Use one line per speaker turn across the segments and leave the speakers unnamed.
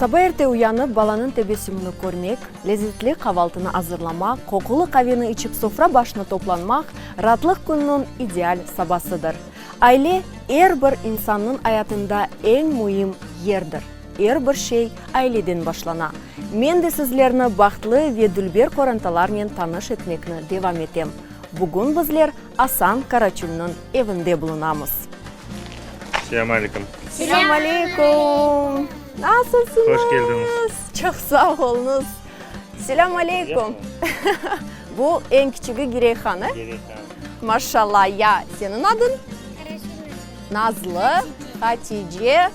Saba erte uyanıp, balanıñ tebessümini körmek, lezetli qavaltını azırlamaq, qoqulı qaveni içip sofra başına toplanmaq, raatlıq künniñ ideal sabasıdır. Aile, er bir insannıñ ayatında eñ müim yerdir. Er bir şey aileden başlana. Men de sizlerni bahtlı ve dülber qorantalarnen tanış etmekni devam etem. Bugün bizler Asan Karaçülniñ evinde bulunamız.
Selâm aleyküm.
Selâm aleyküm. Nasılsıñız?
Hoş keldiñiz.
Çoq sağ oluñız. Selâm aleyküm. Bu eñ kiçigi Gireyhan, e?
Gireyhan.
Maşallah. Ya seniñ adıñ? Nazlı, Hatice,
Elmaz.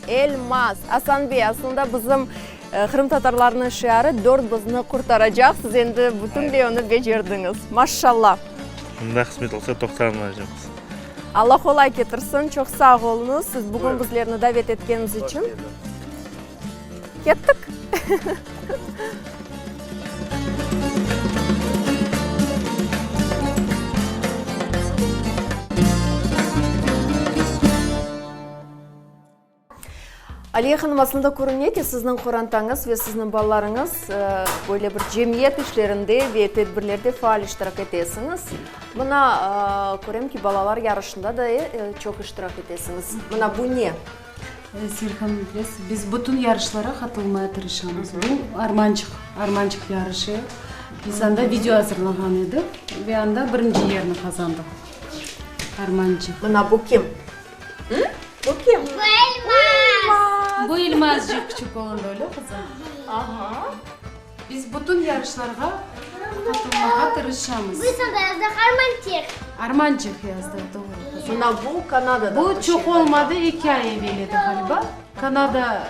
Elmaz. Asan bey, aslında bizim qırımtatarlarnıñ şiarı dört bizni qurtaracaq, siz endi bütünley onı becerdiñiz. Maşallah.
Mında qısmet olsa toqtanmaycaqmız.
Allah qolay ketirsin, çoq sağ oluñız, siz bugün bizlerni davet etkeniñiz içün. Kettik. Aliye hanım, aslında körüne ki, sizniñ qorantañız ve sizniñ balalarıñız böyle bir cemiyet işlerinde ve tedbirlerde faal iştirak etesiñiz. Mına, körem ki, balalar yarışında da çoq iştirak etesiñiz. Mına bu ne?
Serhan, bilesiz, biz bütün yarışlara qatılmaya tırışamız. Bu Armançıq, Armançıq yarışı. Biz anda video azırlağan edik ve anda birinci yerni qazandıq. Armançıq.
Mına bu kim? Bu kim?
Bu Elmaz.
Bu Elmazcıq küçük olanda, öyle qızım?
Aha.
Biz bütün yarışlarğa qatılmağa tırışamız.
Biz anda yazdıq Armançıq.
Armançıq yazdıq, doğru qızım.
Mına bu Kanadada
Bu çoq olmadı, eki ay evel edi ğaliba. Kanada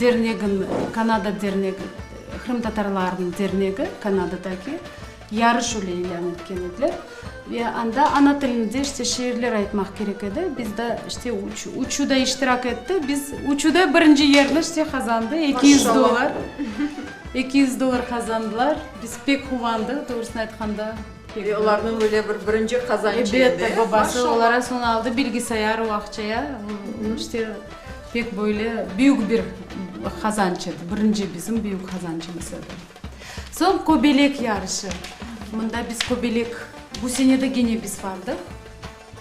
dernegin, Kanada dernegi, qırımtatarlarnıñ dernegi Kanadadaki yarış öyle ilân etken ediler. Ve anda ana tilinde işte şiirler aytmaq kerek edi. Biz de işte üçü de iştirak etti. Biz üçü de birinci yerni işte qazandı, 200 dollar. 200 dollar qazandılar. Biz pek quvandıq, doğrusını aytqanda.
Ve olarnıñ böyle bir birinci qazançı edi.
Elbette, babası olara soñ aldı bilgisayar o aqçaya. İşte pek böyle büyük bir qazanç edi. Birinci bizim büyük qazançımız edi. Soñ kobelek yarışı. Mında biz kobelek, bu sene de gene biz bardıq.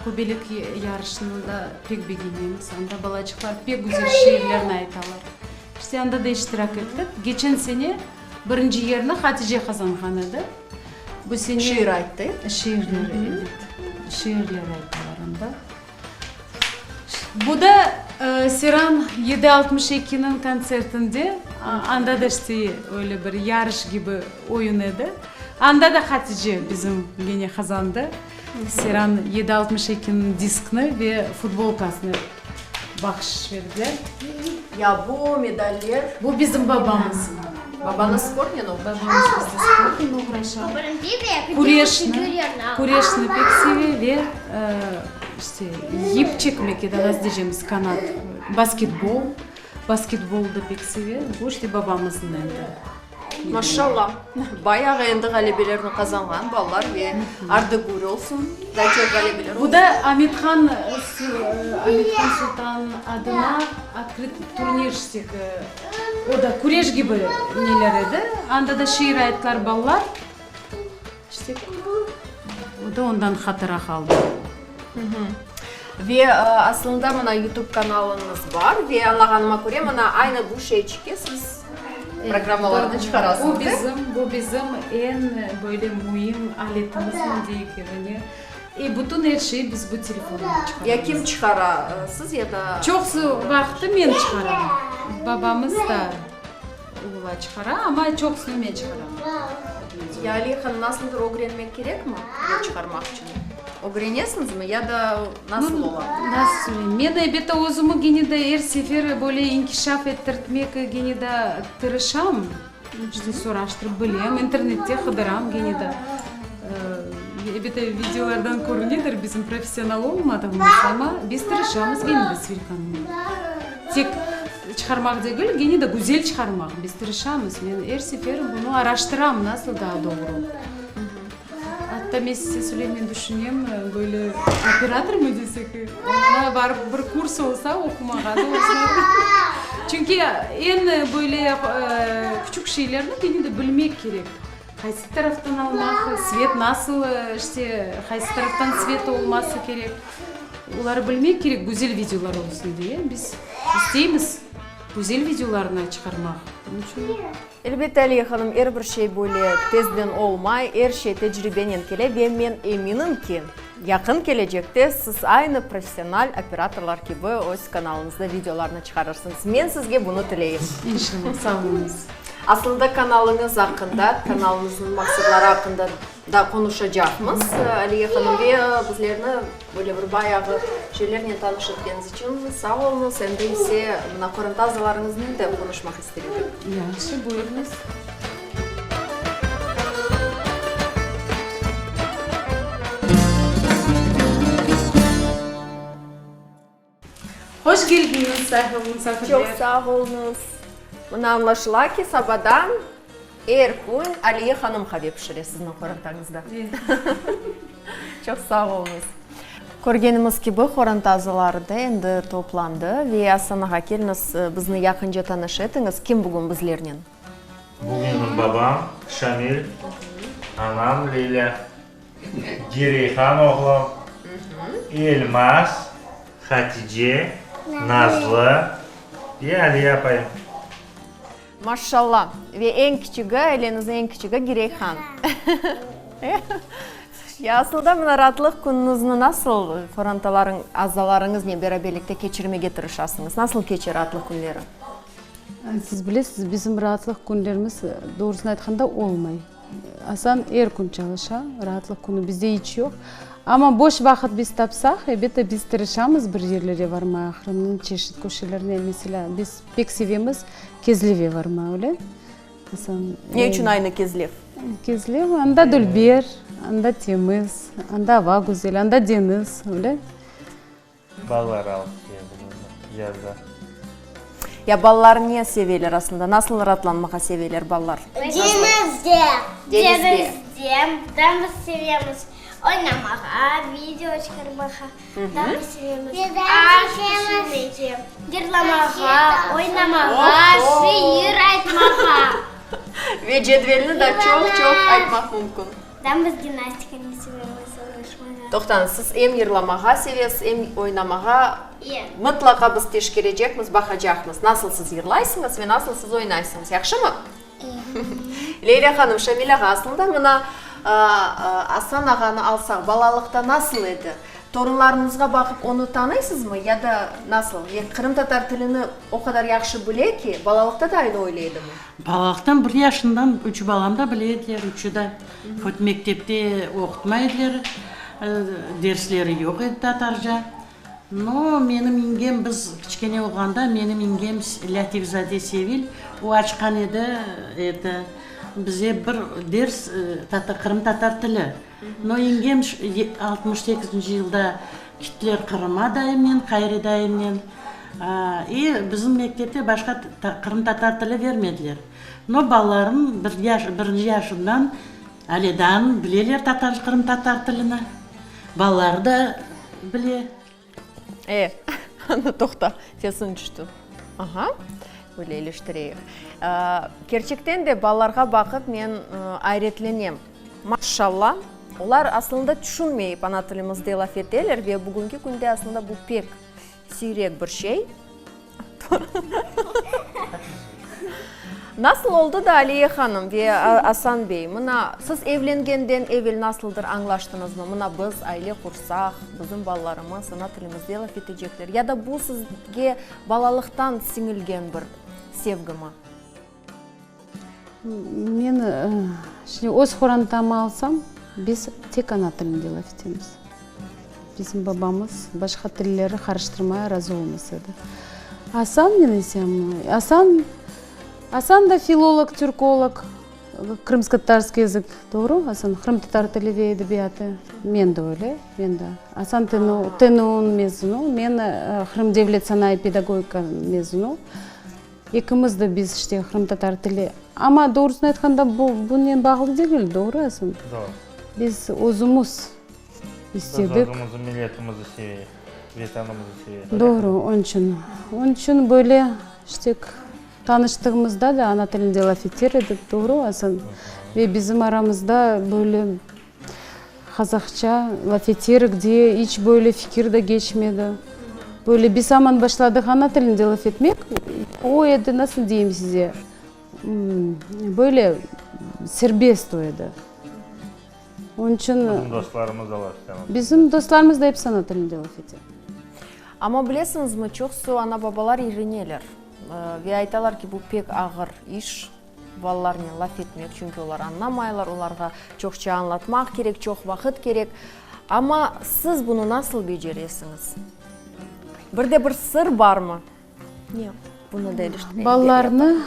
Kobelek yarışını da pek begenemiz. Anda balaçıqlar pek güzel şiirlerni aytalar. İşte anda da iştirak ettik. Geçen sene birinci yerni Hatice qazanğan edi. Bu sene.
Şiir ayttı.
Şiirler, ebet. Şiirler aytalar anda. Bu da Seran yedi altmış ekiniñ kontsertinde, anda da işte öyle bir yarış kibi oyun edi. Anda da Hatice bizim gene qazandı. Seran yedi altmış ekiniñ diskni ve futbolkasını bahşış berdiler.
Ya bu medaller?
Bu bizim babamız.
Babañız sportnen oğraşa?
Babamız bizde sportnen oğraşa. Küreşni, küreşni pek seve ve İşte, yip çekmek ya da nasıl diycemiz, kanat, basketbol, basketbolnı da pek seve. Bu işte babamıznıñ endi.
Maşallah, bayağı endi ğalebelerni qazanğan balalar ve ardı-gür olsun, daa çoq ğalebeler olsun.
Bu da Amethan, Amethan Sultan adına otkrıt turnir, işte, o da küreş kibi neler edi. Anda da şiir ayttılar balalar. İşte, o da ondan hatıra qaldı.
Ve aslında mına YouTube kanalıñız bar ve añlağanıma köre, mına aynı bu şeyçike siz programmalarnı çıqarasıñız,
Bu bizim, bu bizim eñ böyle müim aletimiz, men deyik evine. E bütün er şeyi biz bu telefondan çıqaramız.
Ya kim çıqara, siz ya da?
Çoqusı vaqtı men çıqaram. Babamız da. Ola çıqara, amma çoqusını men çıqaram.
Ya Aliye hanım, nasıldır ögrenmek kerekmi bunı çıqarmaq içün? Ögrenesiñizmi ya da nasıl ola?
Nasıl söyleyim, men elbette özümi gene de er sefer böyle inkişaf ettirtmek gene de tırışam. İşte soraştırıp bilem, internette qıdıram gene de. Elbette videolardan körünedir bizim professional olmadığımız, amma biz tırışamız gene de Svirk hanım. Tek çıqarmaq degil, gene de güzel çıqarmaq. Biz tırışamız. Men er sefer bunı araştıram, nasıl daa doğru. Atta men size söyleyim, men düşünem, böyle operatormı desek, oña barıp bir kurs olsa oqumağa, doğrusını. Çünki eñ böyle küçük şeylerni kene de bilmek kerek. Qaysı taraftan almaq, svet nasıl, işte, qaysı taraftan svet olması kerek. Oları bilmek kerek, güzel videolar olsun diye. Biz isteymiz güzel videolarnı çıqarmaq. Onıñ içün.
Elbette, Aliye hanım, er bir şey böyle tezden olmay, er şey tecribenen kele ve men eminim ki, yaqın kelecekte siz aynı professional operatorlar kibi öz kanalıñızda videolarnı çıqarırsıñız. Men sizge bunı tileyim.
İnşallah, sağ oluñız.
Aslında kanalıñız aqqında, kanalıñıznıñ maqsadları aqqında da qonuşacaqmız, Aliye hanım, ve bizlerni böyle bir bayağı şeylernen tanış etkeniñiz içün sağ oluñız. Endi ise mına qoranta azalarıñıznen de qonuşmaq ister edik.
Yahşı, buyurıñız. Hoş keldiñiz, sayğılı musafirler.
Çoq sağ oluñız. Mına añlaşıla ki, sabadan er kün Aliye hanım qave pişire sizniñ qorantañızda. Çoq sağ oluñız. Körgenimiz kibi, qoranta azaları da endi toplandı. Ve Asan ağa, keliñiz, bizni yaqınca tanış etiñiz, kim bugün bizlernen?
Bugün babam Şamil, anam Lilâ. Gireyhan oğlum, Elmaz, Hatice, Nazlı ve Aliye apayım.
Maşşalla! Ve eñ kiçigi, ailenizniñ eñ kiçigi Gireyhan. Ya asılda mına raatlıq künüñizni nasıl qorantalarıñ azalarıñıznen beraberlikte keçirmege tırışasıñız? Nasıl keçe raatlıq künleri?
Siz bilesiz, bizim raatlıq künlerimiz, doğrusını aytqanda, olmay. Asan er kün çalışa, raatlıq künü bizde iç yoq. Amma boş vaqıt biz tapsaq, elbette, biz tırışamız bir yerlere varmağa, Qırımnıñ çeşit köşelerine. Meselâ, biz pek sevemiz Kezlevge varmağa, öyle, Asan?
Ne içün aynı Kezlev?
Kezlev, anda dülber, anda temiz, anda ava güzel, anda deñiz, öyle.
Balalar alıp keldi bizni yazda.
Ya balalar ne seveler aslında? Nasıl raatlanmağa seveler balalar?
Deñizde. Deñizde. Da biz sevemiz oynamağa, video çıqarmağa. Da biz sevemiz aş pişirmege, yırlamağa, oynamağa, şiir aytmağa.
Ve cedvelni da çoq-çoq aytmaq mümkün.
Da biz gimnastikanı sevemiz, oynamağa.
Toqtañız, siz em yırlamağa sevesiz, em oynamağa. Mıtlaqa biz teşkerecekmiz, baqacaqmız, nasıl siz yırlaysıñız ve nasıl siz oynaysıñız. Yahşımı? Leyla hanım, Şamil ağa, aslında mına Asan ağanı alsaq, balalıqta nasıl edi? Torunlarıñızğa baqıp onı tanıysızmı ya da nasıl? Ve qırımtatar tilini o qadar yahşı bile ki, balalıqta da aynı öyle edimi?
Balalıqtan bir yaşından üç balam da bile ediler, üçü de. Hot mektepte oqutmay ediler, dersleri yoq edi tatarca. No, menim yengem, biz kiçkene olğanda, menim yengem Lâtifzade Sevil, o açqan edi, eto, bize bir ders qırımtatar tili. No, yengem 68-nci yılda kittiler Qırıma dayımnen, Hayri dayımnen. İ bizim mektepte başqa qırımtatar tili vermediler. No, balalarım bir yaş, birinci yaşından aledan bileler tatar, qırımtatar tilini. Balaları da bile.
E, anda toqta, sesin tüşti. Aha, böyle iliştireyik. Kerçekten de balalarğa baqıp men ayretlenem. Maşşalla, olar aslında tüşünmeyip ana tilimizde laf eteler ve bugünki künde aslında bu pek siyrek bir şey. Nasıl oldı da, Aliye hanım ve Asan bey, mına, siz evlengenden evel nasıldır añlaştıñızmı, mına, biz aile qursaq, bizim balalarımız ana tilimizde laf etecekler, ya da bu sizge balalıqtan siñilgen bir sevgimi?
Men, şimdi öz qorantamı alsam, biz tek ana tilinde laf etemiz. Bizim babamız başqa tilleri qarıştırmaya razı olmaz edi. Asannen ise, Asan, Asan da filolog, türkolog, krımskotatarskiy yazık, doğru, Asan? Qırımtatar tili ve edebiyatı. Men de öyle, men de. Asan TNUnıñ mezunı, men Qırım devlet sanayı pedagogika mezunı. Ekimiz de biz işte qırımtatar tili, amma doğrusını aytqanda bu bunen bağlı degil, doğru Asan?
Doğru.
Biz özümiz istedik.
Biz özümizni, milletimizni seveyik. Vetanımıznı sevemiz.
Doğru, onıñ içün. Onıñ içün böyle işte tanıştığımızda da ana tilinde laf eter edik, doğru, Asan? Ve bizim aramızda böyle qazahça laf eterik diye iç böyle fikir de keçmedi. Böyle biz aman başladıq ana tilinde laf etmek, o edi, nasıl deyim size, böyle serbest o edi. Onıñ içün.
Bizim dostlarımız da laf ete ana tilinde.
Bizim dostlarımız da episi ana tilinde laf ete.
Amma bilesiñizmi, çoqusı ana-babalar ireneler ve aytalar ki, bu pek ağır iş, balalarnen laf etmek, çünki olar añlamaylar, olarğa çoqça añlatmaq kerek, çoq vaqıt kerek. Amma siz bunı nasıl beceresiñiz? Bir de bir sır barmı? Bunı da iliştireyim.
Balalarnı,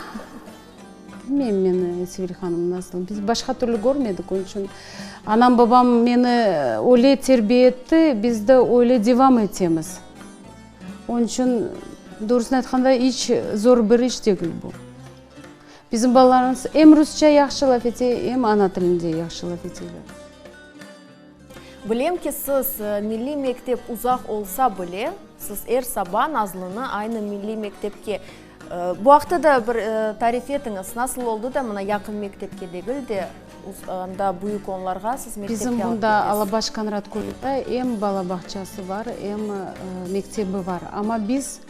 bilmeyim men, Sevil hanım, nasıl, biz başqa türlü körmedik, onıñ içün anam, babam meni öyle terbiye etti, biz de öyle devam etemiz. Onıñ içün, doğrusını aytqanda, iç zor bir iş degil bu. Bizim balalarımız em rusça yahşı laf ete, em ana tilinde yahşı laf eteler.
Bilem ki, siz, milliy mektep uzaq olsa bile, siz er saba Nazlını aynı milliy mektepke. Bu aqta da bir tarif etiñiz, nasıl oldı da mına yaqın mektepke degil de, anda büyük onlarğa siz mektepke
Bizim
alıp
bunda
ketesiz?
Alabaş Konrad köyünde em bala bağçası bar, em mektebi bar. Amma biz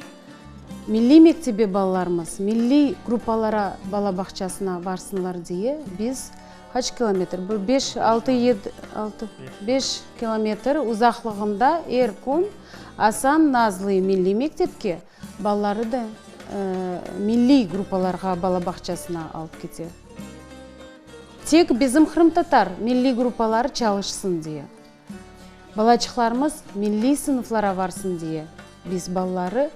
milliy mektebe balalarımız, milliy gruppalara bala bağçasına barsınlar diye, biz Qaç kilometr? Bir beş, altı, yedi, altı, beş kilometr uzaqlığında er kün Asan Nazlıy milliy mektepke, balaları da milliy gruppalarğa bala bağçasına alıp kete. Tek bizim qırımtatar milliy gruppaları çalışsın diye. Balaçıqlarımız milliy sınıflara varsın diye biz balaları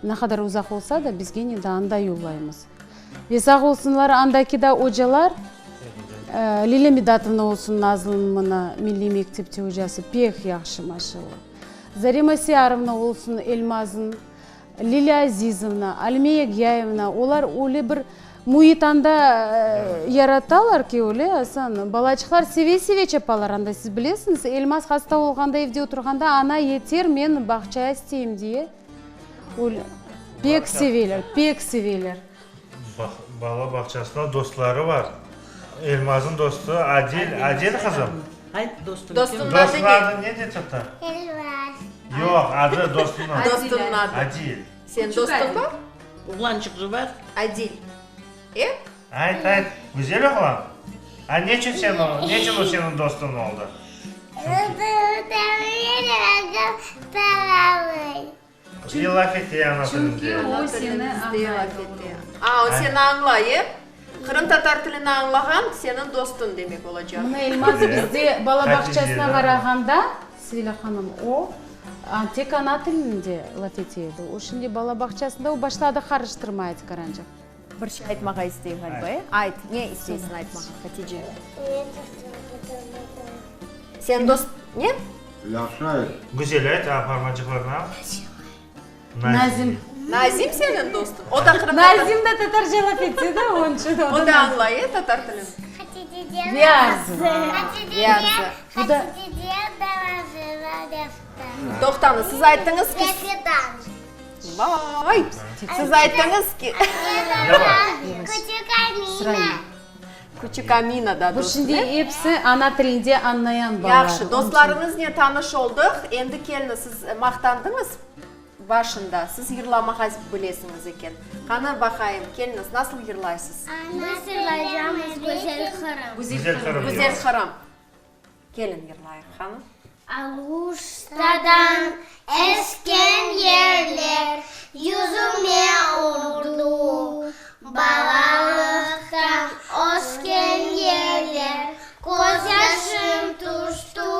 ne qadar uzaq olsa da, biz gene de anda yollaymız. Ve sağ olsunlar andaki da ocalar, Lilâ Midatovna olsun Nazlınıñ mına milliy mektepte ocası pek yahşı maşallah. Zarema Siyarovna olsun Elmaz'nıñ. Lilâ Azizovna, Alime Yagyaevna, olar öyle bir müit anda yaratalar ki, öyle, Asan, balaçıqlar seve-seve çapalar anda, siz bilesiñiz, Elmaz hasta olğanda, evde oturğanda, ana, yeter, men bağçaya isteyim, diye, öyle, pek seveler, pek seveler.
Bala bağçasında dostları bar. Elmaz'nıñ dostu Adil, Adil qızım.
Ayt, dostum kim?
Dostunıñ adı ne?
Dostunıñ adı ne de çıqtı?
Elmaz.
Yoq, adı dostunıñ.
Dostunıñ adı.
Adil.
Seniñ dostuñ bar?
Oğlançıqı bar.
Adil. E?
Ayt, ayt. Güzel oğlan. A neçün sen, neçün o seniñ dostuñ oldı? Çünki laf ete ana tilinde.
Çünki o seni añlay.
A, o seni añlay, e? Qırımtatar tilini añlağan seniñ dostuñ demek olacaq.
Mına Elmaz bizde bala bağçasına varağanda, Svilâ hanım, o, tek ana tilinde laf ete edi. O şimdi bala bağçasında o başladı qarıştırmaya tekaranca.
Bir şey aytmağa istey ğaliba, e? Ayt, ne isteysiñ aytmağa, Hatice? Sen dost, ne?
Yahşı ayt.
Güzel ayt, a parmacıqlarını al.
Nazim.
Nazim seniñ dostuñ? O da qırımtatar.
Nazim de tatarca laf etse de, onıñ içün o da.
O da añlay, e, tatar tilini?
Ve Arzı.
Ve Arzı.
Bu da.
Toqtañız, siz ayttıñız ki. Vay! Siz ayttıñız ki.
Küçük Amina.
Küçük Amina da
Bu
dostu.
şimdi episi ana tilinde añlayan balalar.
Yahşı, dostlarıñıznen tanış oldıq. Endi keliñiz, siz maqtandıñız başında, siz yırlamağa bilesiñiz eken. Qani, baqayım, keliñiz, nasıl yırlaysız?
Biz yırlaycamız Güzel Qırım.
Güzel Qırım.
Güzel Qırım. Kelin yırlayıq, hanım.
Aluştadan esken yeller yüzüme urdu, Balalıqtan ösken yeller közyaşım tüştü.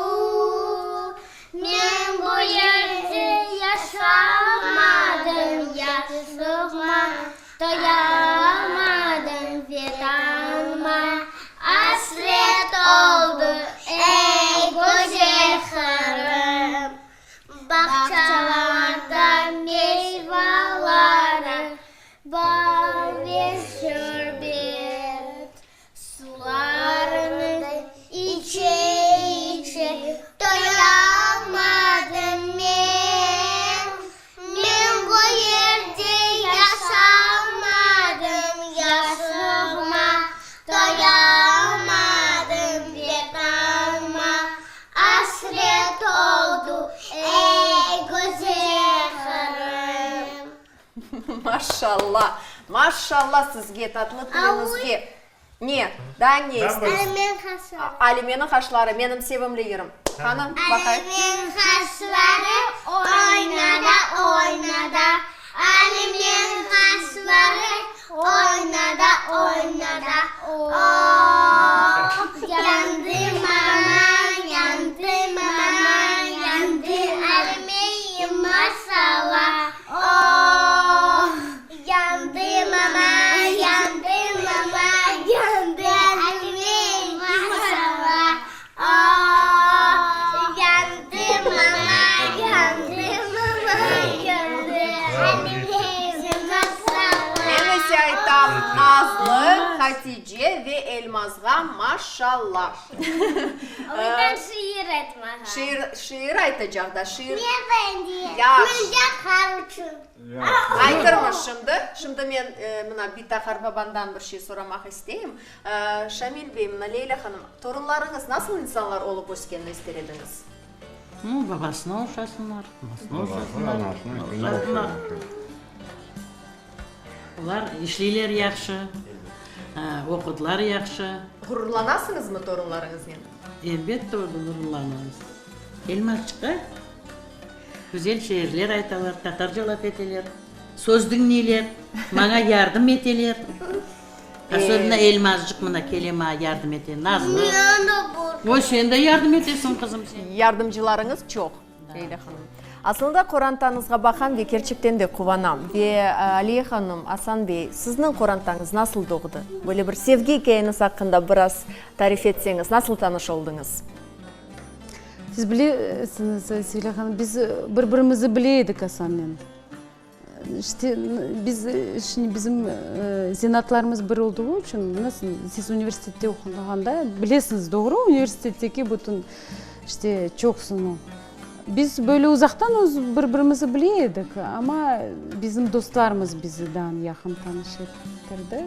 Men bu yerde yaşamadım, yaşlığıma Toyalmadım Vetanıma asret oldı, ey güzel Qırım. Bağçalarda meyvaları, bal ve şerbet, Sularını içe-içe toyalmadım men.
Maşalla! Maşalla sizge, tatlı tiliñizge! Ne? Daa ne isteysiñ?
Alimeniñ qaşları.
Alimeniñ qaşları, menim sevimli yırım. Qani, baqayıq.
Alimeniñ qaşları oyna da, oyna da. Alimeniñ qaşları oyna da, oyna da. Oh, yandım aman, yandım aman, yandım Alimeyim maşalla. Oh, yandım aman, yandım aman, yandım Alimeyim maşalla. Oh, yandım aman, yandım aman, yandım Alimeyim maşalla.
Men ise aytam, Nazlı, Hatice ve Elmazğa maşalla.
Ondan şiir aytmağa.
Şiir, şiir aytacaq da, şiir.
Ne ben
Yahşı.
Mında qar uçun.
Aytırmız şimdi. Şimdi men, mına, bita qartbabandan bir şey soramaq isteyim. Şamil bey, mına, Leyla hanım, torunlarıñız nasıl insanlar olıp öskenini ister ediñiz?
Babasına oşasınlar, anasına oşasınlar. Oşasınlar. Olar işleyler yahşı, oqudılar yahşı.
Ğururlanasıñızmı torunlarıñıznen?
Elbette, ğururlanamız. Elmazçıqqa güzel şiirler aytalar, tatarca laf eteler, söz diñleyler, maña yardım eteler. Asorbina Elmazcıq mına kele maña yardım ete, Nazlı. Oy, sen de yardım etesiñ, qızım, sen.
Yardımcılarıñız çoq. Leyla hanım, asılında qorantañızğa baqam ve kerçekten de quvanam. Ve Aliye hanım, Asan bey, sizniñ qorantañız nasıl doğdı? Böyle bir sevgi ikâyeñiz aqqında biraz tarif etseñiz, nasıl tanış oldıñız?
Siz bilesiñiz, Sevilâ hanım, biz bir-birimizi bile edik Asannen. İşte, biz, şimdi bizim zenaatlarımız bir olduğu içün, nasıl, siz universitette oquğanda bilesiñiz, doğru, universitetteki bütün, işte, çoqusını. Biz böyle uzaqtan öz bir-birimizi bile edik, amma bizim dostlarımız bizi daa yaqın tanış ettirdi.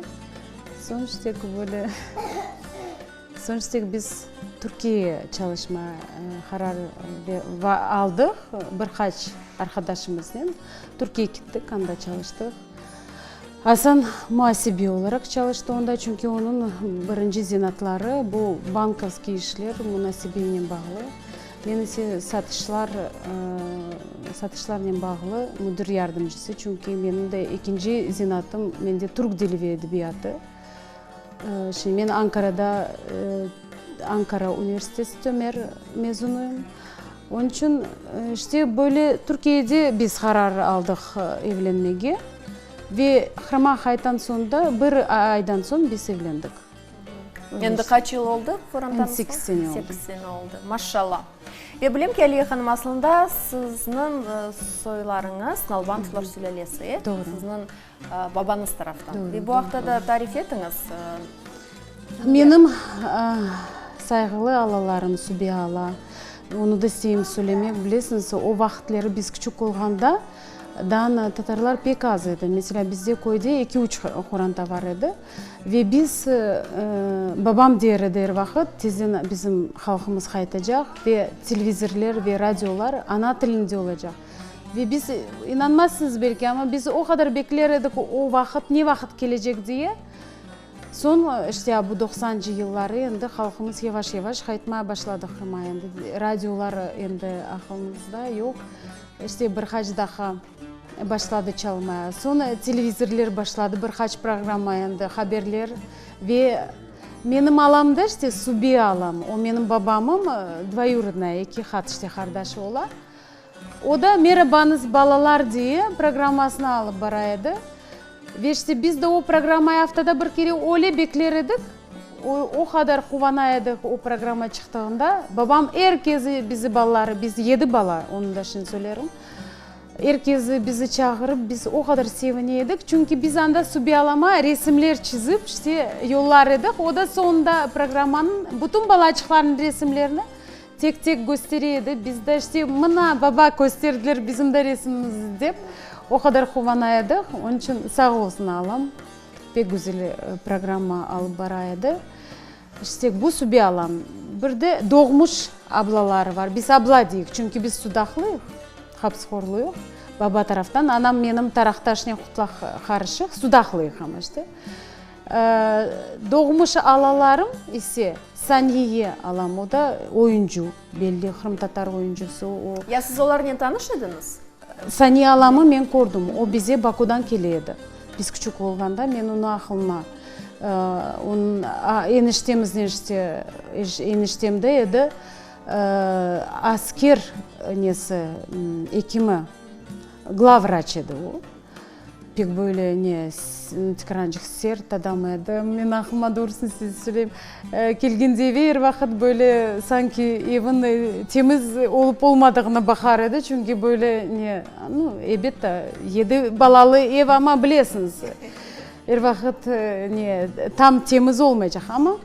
Soñ, işte, böyle. Soñ işte biz Türkiyege çalışma qarar aldıq, bir qaç arqadaşımıznen Türkiyege kettik, anda çalıştıq. Asan muasebe olaraq çalıştı onda, çünki onıñ birinci zenaatları bu bankovskiy işler, munasebenen bağlı. Men ise satışlar, satışlarnen bağlı müdir yardımcısı, çünki menim de ekinci zenaatım mende türk dili ve edebiyatı. Şimdi men Ankarada, Ankara universiteti Tömer mezunıyım. Onıñ içün işte böyle Türkiyede biz qarar aldıq evlenmege ve Qırımğa qaytan soñ da bir aydan soñ biz evlendik.
Endi qaç yıl oldı qorantañızğa?
Sekiz sene oldı.
Sekiz sene oldı. Maşşalla. Ve bilem ki, Aliye hanım, aslında sizniñ soylarıñız Nalbantovlar sülâlesi, e?
Doğru.
Sizniñ Babañız taraftan. Ve bu aqta da tarif etiñiz.
Menim sayğılı alalarım, Subiye ala, onı da isteyim söylemek, bilesiñiz, o vaqıtları biz küçük olğanda, daa tatarlar pek az edi. Meselâ, bizde köyde eki-üç qoranta bar edi. Ve biz, babam der edi er vaqıt, tezden bizim halqımız qaytacaq ve televizorlar ve radiolar ana tilinde olacaq. Ve biz, inanmazsıñız belki, amma biz o qadar bekler edik o vaqıt ne vaqıt kelecek diye. Soñ, işte, bu doqsancı yılları endi halqımız yavaş-yavaş qaytmaya başladı Qırıma endi. Radiolar endi aqılımızda yoq. İşte, bir qaç daqqa başladı çalmaya. Soñ televizorlar başladı, bir qaç programma endi, haberler. Ve menim alam da, işte, Subi alam, o menim babamım dvoyurodnaya, eki qat, işte, qardaşı ola. O da Merabañız, balalar diye programmasını alıp bara edi. Ve işte biz de o programmayı aftada bir kere öyle bekler edik, o, o qadar quvana edik o programma çıqtığında. Babam er kezi bizi balaları, biz yedi bala, onı da şimdi söylerim, er kezi bizi çağırıp, biz o qadar sevine edik, çünki biz anda subiyalama resimler çizip, işte, yollar edik. O da soñunda programmanıñ bütün balaçıqlarnıñ resimlerini Tek-tek köstere edi, biz de işte, mına, baba, kösterdiler bizim de resimimizni dep, o qadar quvana edik. Onıñ içün sağ olsun Allam, pek güzel programma alıp bara edi. İşte, bu Subi alam. Bir de doğmuş ablaları bar, biz abla deyik, çünki biz sudaqlıyıq, hapıshorluyıq. Baba taraftan anam menim Taraqtaşnen Qutlaq qarışıq, Sudaqlıyıq amma işte. Doğmuş alalarım ise Saniye alam, o da oyuncı, belli qırımtatar oyuncısı o.
Ya siz olarnen tanış ediñiz?
Saniye alamı men kördim, o bize Bakudan kele edi. Biz küçük olğanda men onı aqılıma, onıñ eniştemiznen işte, eniştem de edi, asker nesi, ekimi, glavvraç edi o. Pek böyle ne, tikarançıq sert adam edi. Men aqlıma doğrusını size söyleyim, kelgende eve er vaqıt böyle sanki evin temiz olıp olmadığını baqar edi, çünki böyle ne, nu, elbette, yedi balalı ev, amma bilesiñiz, er vaqıt ne, tam temiz olmaycaq, amma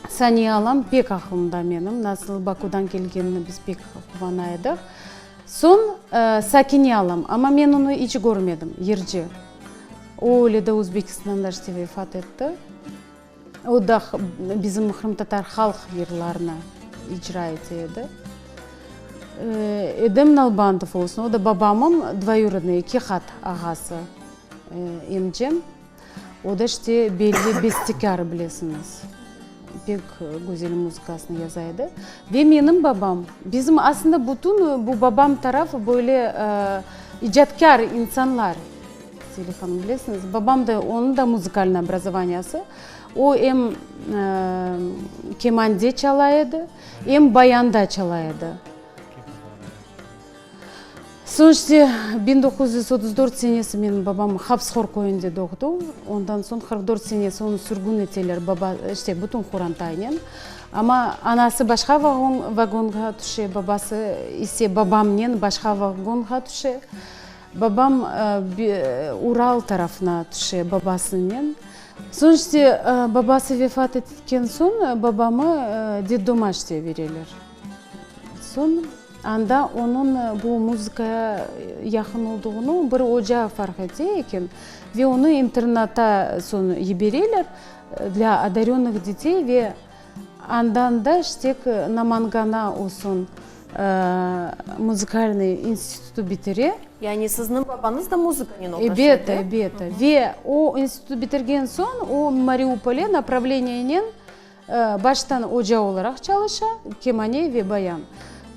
Saniye alam pek aqlımda menim, nasıl Bakudan kelgenini biz pek quvana edik. Soñ Sakine alam, amma men onı iç körmedim, yırcı. O öyle de Özbekistanda işte vefat etti. O da bizim qırımtatar halq yırlarını icra ete edi. Edem Nalbantov olsun, o da babamıñ dvoyurodnoy, eki qat ağası, emcem. O da işte belli bestekâr, bilesiñiz, pek güzel muzıkasını yaza edi. Ve menim babam, bizim aslında bütün bu babam taraf böyle icatkâr insanlar, Selih hanım, bilesiñiz. Babam da, onıñ da muzıkalnıy obrazovaniyası. O em kemande çala edi, em bayanda çala edi. Soñ işte 1934 senesi menim babam Hapıshor köyünde doğdı. Ondan soñ 44 senesi onı sürgün eteler baba, işte bütün qorantaynen. Amma anası başqa vagon, vagonğa tüşe, babası ise babamnen başqa vagonğa tüşe. Babam Ural tarafına tüşe babasınen. Soñ işte babası vefat etken soñ babamı detdoma işte bereler. Soñ anda onıñ bu muzıkaya yaqın olduğını bir oca farq ete eken ve onı internata soñ yibereler dlâ odarönnıh detey ve andan da ştek Namangana o soñ muzıkalnıy institutı bitire.
Yani sizniñ babañız da muzıkanen oğraşa edi?
Ebet, ebet. Ve o institutı bitirgen soñ o Mariupole napravleniyenen Baştan oca olaraq çalışa, kemane ve bayan.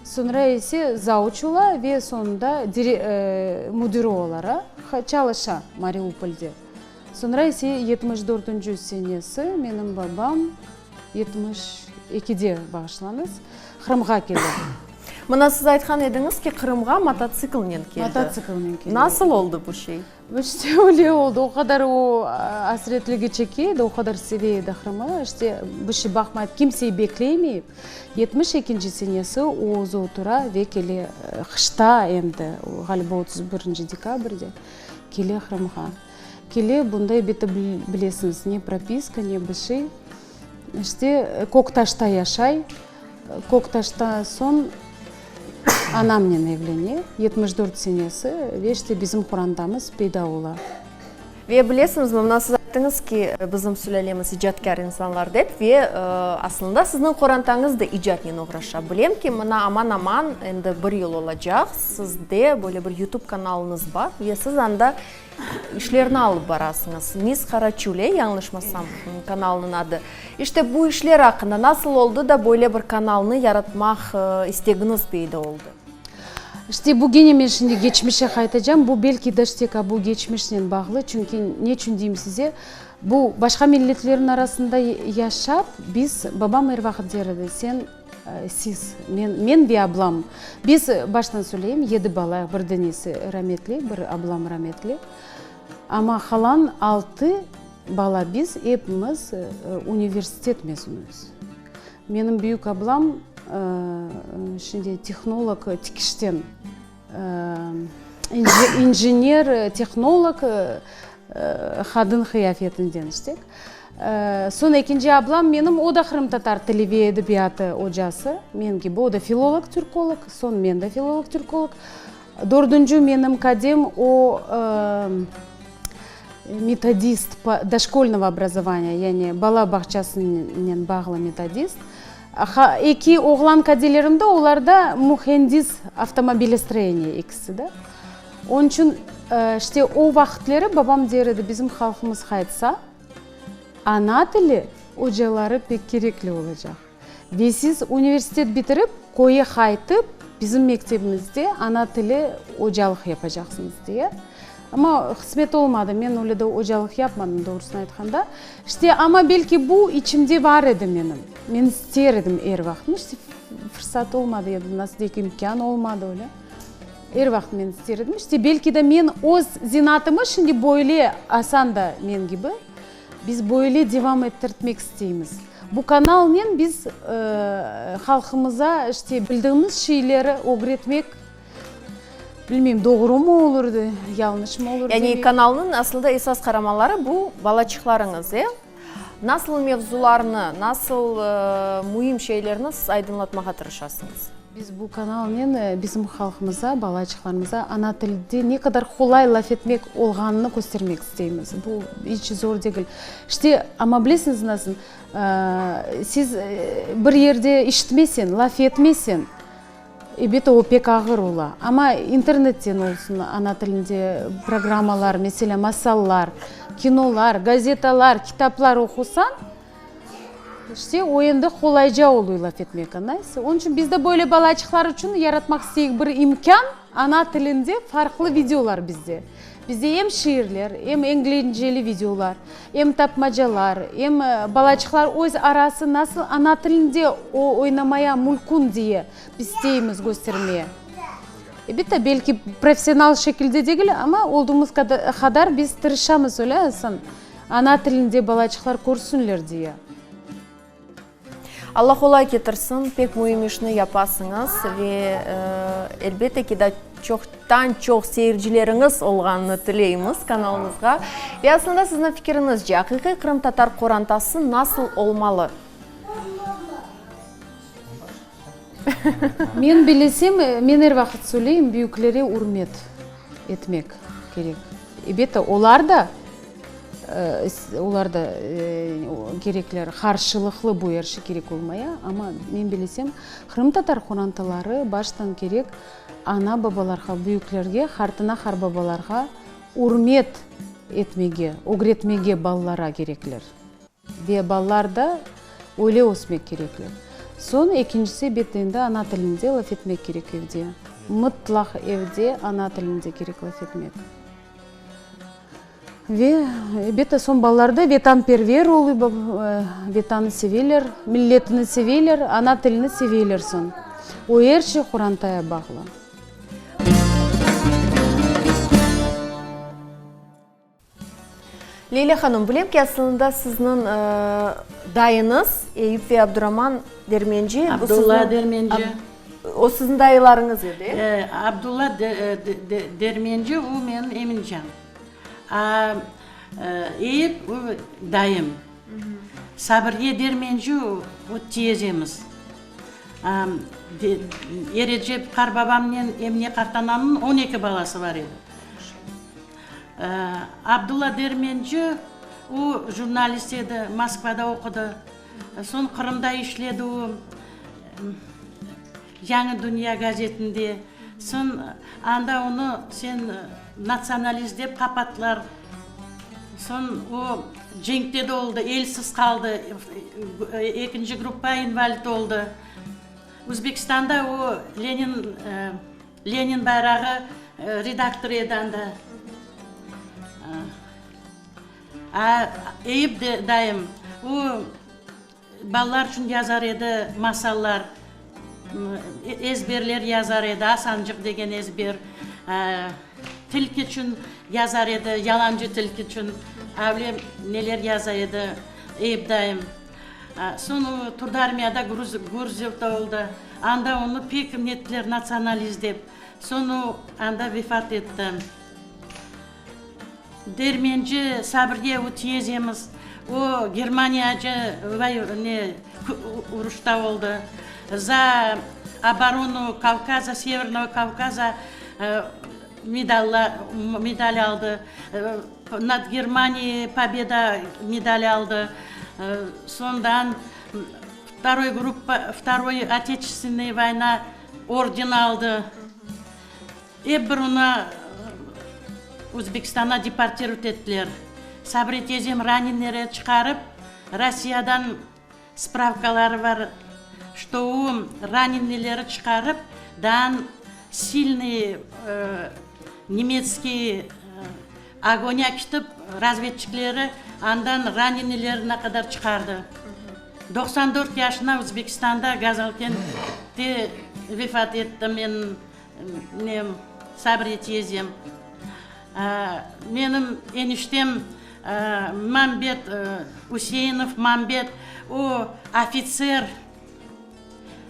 Soñra ise zauç ola ve soñunda müdiri olaraq çalışa Mariupolde. Soñra ise 74-nci senesi menim babam, 72-de, bağışlañız, Qırımğa kele.
Mına siz aytqan ediñiz ki, Qırımğa mototsiklnen keldi.
Mototsiklnen keldi.
Nasıl oldı bu şey?
İşte öyle oldı. O qadar o asretligi çeke edi, o qadar seve edi Qırımı. İşte bir şey baqmayıp, kimseyi beklemeyip, 72-nci senesi o özü otura ve kele qışta endi, ğaliba 31-nci dekabrde kele Qırımğa. Kele, bunda elbette bilesiñiz, ne propiska, ne bir şey. İşte Köktaşta yaşay. Köktaşta soñ anamnen evlene, 74 senesi, ve işte bizim qorantamız peyda ola.
Ve bilesiñizmi, mına siz ayttıñız ki, bizim sülâlemiz icatkâr insanlar dep, ve aslında sizniñ qorantañız da icatnen oğraşa. Bilem ki, mına aman-aman endi bir yıl olacaq, sizde böyle bir YouTube kanalıñız bar ve siz anda İşlerni alıp barasıñız. Miss Karaçule, yañlışmasam, kanalnıñ adı. İşte bu işler aqqında, nasıl oldı da böyle bir kanalnı yaratmaq istegiñiz peyda oldı?
İşte bu gene men şimdi geçmişe qaytacam. Bu belki de şteka bu geçmişnen bağlı. Çünki neçün deyim size, bu başqa milletlerniñ arasında yaşap, biz, babam er vaqıt der edi, sen, Siz, men, men ve ablam. Biz, baştan söyleyim, yedi balayıq, bir denesi rametli, bir ablam rametli. Amma qalan altı bala biz epimiz universitet mezunımız. Menim büyük ablam şimdi tehnolog tikişten, injener, tehnolog, qadın qıyafetinden işte. Soñ ekinci ablam menim, o da qırımtatar tili ve edebiyatı ocası, men kibi, o da filolog, türkolog, soñ men de filolog, türkolog. Dördünci menim kadem, o metodist doşkolnogo obrazovaniya, yani bala bağçasınen bağlı metodist. Eki oğlan kadelerim de, olar da mühendis avtomobilestroyeniya ekisi de. Onıñ içün, işte, o vaqıtleri babam der edi, bizim halqımız qaytsa, ana tili ocaları pek kerekli olacaq. Ve siz universitet bitirip, köye qaytıp, bizim mektebimizde ana tili ocalıq yapacaqsıñız, diye. Amma qısmet olmadı, men öyle de ocalıq yapmadım, doğrusını aytqanda. İşte, amma belki bu içimde bar edi menim. Men ister edim er vaqıt. İşte, fırsat olmadı ya da nasıl deyik, imkân olmadı öyle. Er vaqıt men ister edim. İşte, belki de men öz zenatımı şimdi böyle, Asan da men kibi, biz böyle devam ettirtmek isteymiz. Bu kanalnen biz halqımıza, işte, bildiğimiz şeyleri ögretmek, bilmeyim, doğrumı olur, yañlışmı olur.
Yani kanalnıñ aslında esas qaramanları bu balaçıqlarıñız, e? Nasıl mevzularnı, nasıl müim şeylerni siz aydınlatmağa tırışasıñız?
Biz bu kanalnen bizim halqımıza, balaçıqlarımıza ana tilde ne qadar qolay laf etmek olğanını köstermek isteymiz. Bu iç zor degil. İşte, amma bilesiñiz nasıl, siz bir yerde işitmesen, laf etmesen, Ebet, o pek ağır ola. Amma internetten olsun ana tilinde programmalar, meselâ, masallar, kinolar, gazetalar, kitaplar oqusañ, işte, o endi qolayca oluy laf etmek, añlaysız? Onıñ içün biz de böyle balaçıqlar içün yaratmaq isteyik bir imkân, ana tilinde farqlı videolar bizde. Bizde em şiirler, em englenceli videolar, em tapmacalar, em balaçıqlar öz arası nasıl ana tilinde oynamaya mülkün diye biz isteymiz köstermeye. Elbette, belki professional şekilde degil, amma olduğumız qadar biz tırışamız, öyle, Asan, ana tilinde balaçıqlar körsünler diye.
Alla qolay ketirsin, pek müim işni yapasıñız ve elbette ki, da çoqtan-çoq seyircileriñiz olğanını tileymiz kanalımızğa. Ve aslında sizniñ fikiriñizce, aqiqiy qırımtatar qorantası nasıl olmalı?
Men bilesem, men er vaqıt söyleyim, büyüklere ürmet etmek kerek. Elbette, olar da, olar da kerekler, qarşılıqlı bu er şey kerek olmaya, amma men bilesem, qırımtatar qorantaları baştan kerek ana-babalarğa, büyüklerge, qartana-qarbabalarğa ürmet etmege, ögretmege balalara kerekler. Ve balalar da öyle ösmek kerekler. Soñ ekincisi, elbette, endi ana tilinde laf etmek kerek evde. Mıtlaq evde ana tilinde kerek laf etmek. Ve, elbette, soñ balalar da vetanperver oluy, Vetanı seveler, milletini seveler, ana tilini seveler soñ. O er şey qorantaya bağlı.
Leyla hanım, bilem ki, aslında sizniñ dayıñız Eyüp ve Abduraman Dermenci.
Abdulla Dermenci.
O siziñ dayılarıñız edi,
e? Abdulla Dermenci, o menim emincam. A Eyüp, o dayım. Sabırye Dermenci, o tiyezemiz. Erecep qarbabamnen Emine qartanamnıñ 12 balası bar edi. Abdulla Dermenci, o jurnalist edi, Moskvada oqudı, soñ Qırımda işledi o, Yañı dünya gazetinde, soñ anda onı sen natsionalist dep qapattılar, soñ o cenkte de oldı, elsiz qaldı, ekinci gruppa invalid oldı. Özbekistanda o Lenin. Lenin bayrağı redaktorı edi anda. A, Eyüp dayım, o, balalar içün yazar edi masallar, ezberler yazar edi, Asancıq degen ezber, tilki içün yazar edi, yalancı tilki içün, avle neler yaza edi Eyüp dayım. Soñ o, turdı armiyada, Gurzufta oldı. Anda onı pek nettiler natsionalist dep. Soñ o, anda vefat etti. Dermenci Sabriye, o tiyezemiz, o, Germaniyacı ne, uruşta oldı. Za oboronu Kavkaza, Severnogo Kavkaza medalla, medal aldı. Nad Germaniyey Pobeda medal aldı. Soñdan vtoroy gruppa, vtoroy Oteçestvennoy voyna orden aldı. Ep bir ona. Özbekistanğa deportirovat ettiler. Sabriye tiyzem ranenleri çıqarıp, Rossiyadan spravkaları bar, çto o ranenleri çıqarıp, daan silnıy nemetskiy ogonya kitip, razvedçikleri andan ranenlerine qadar çıqardı. 94 yaşına Özbekistanda Gazalkentte vefat etti menim nem, Sabriye tiyzem. Menim eniştem Mambet Üseinov, Mambet, o ofitser,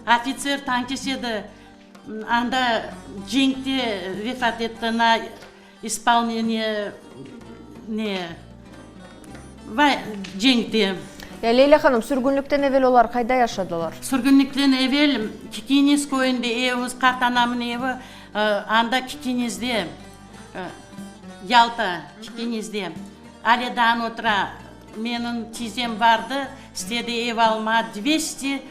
ofitser, tankist edi, anda cenkte vefat etti, na ispolneniye ne, cenkte.
Ya Leyla hanım, sürgünlikten evel olar qayda yaşadılar?
Sürgünlikten evel Kikiniz köyünde evimiz, qartanamnıñ evi, Anda Kikinizde, Yalta, Kikinizde, ale daa otura, menim tizem bardı, istedi ev alma, dvesti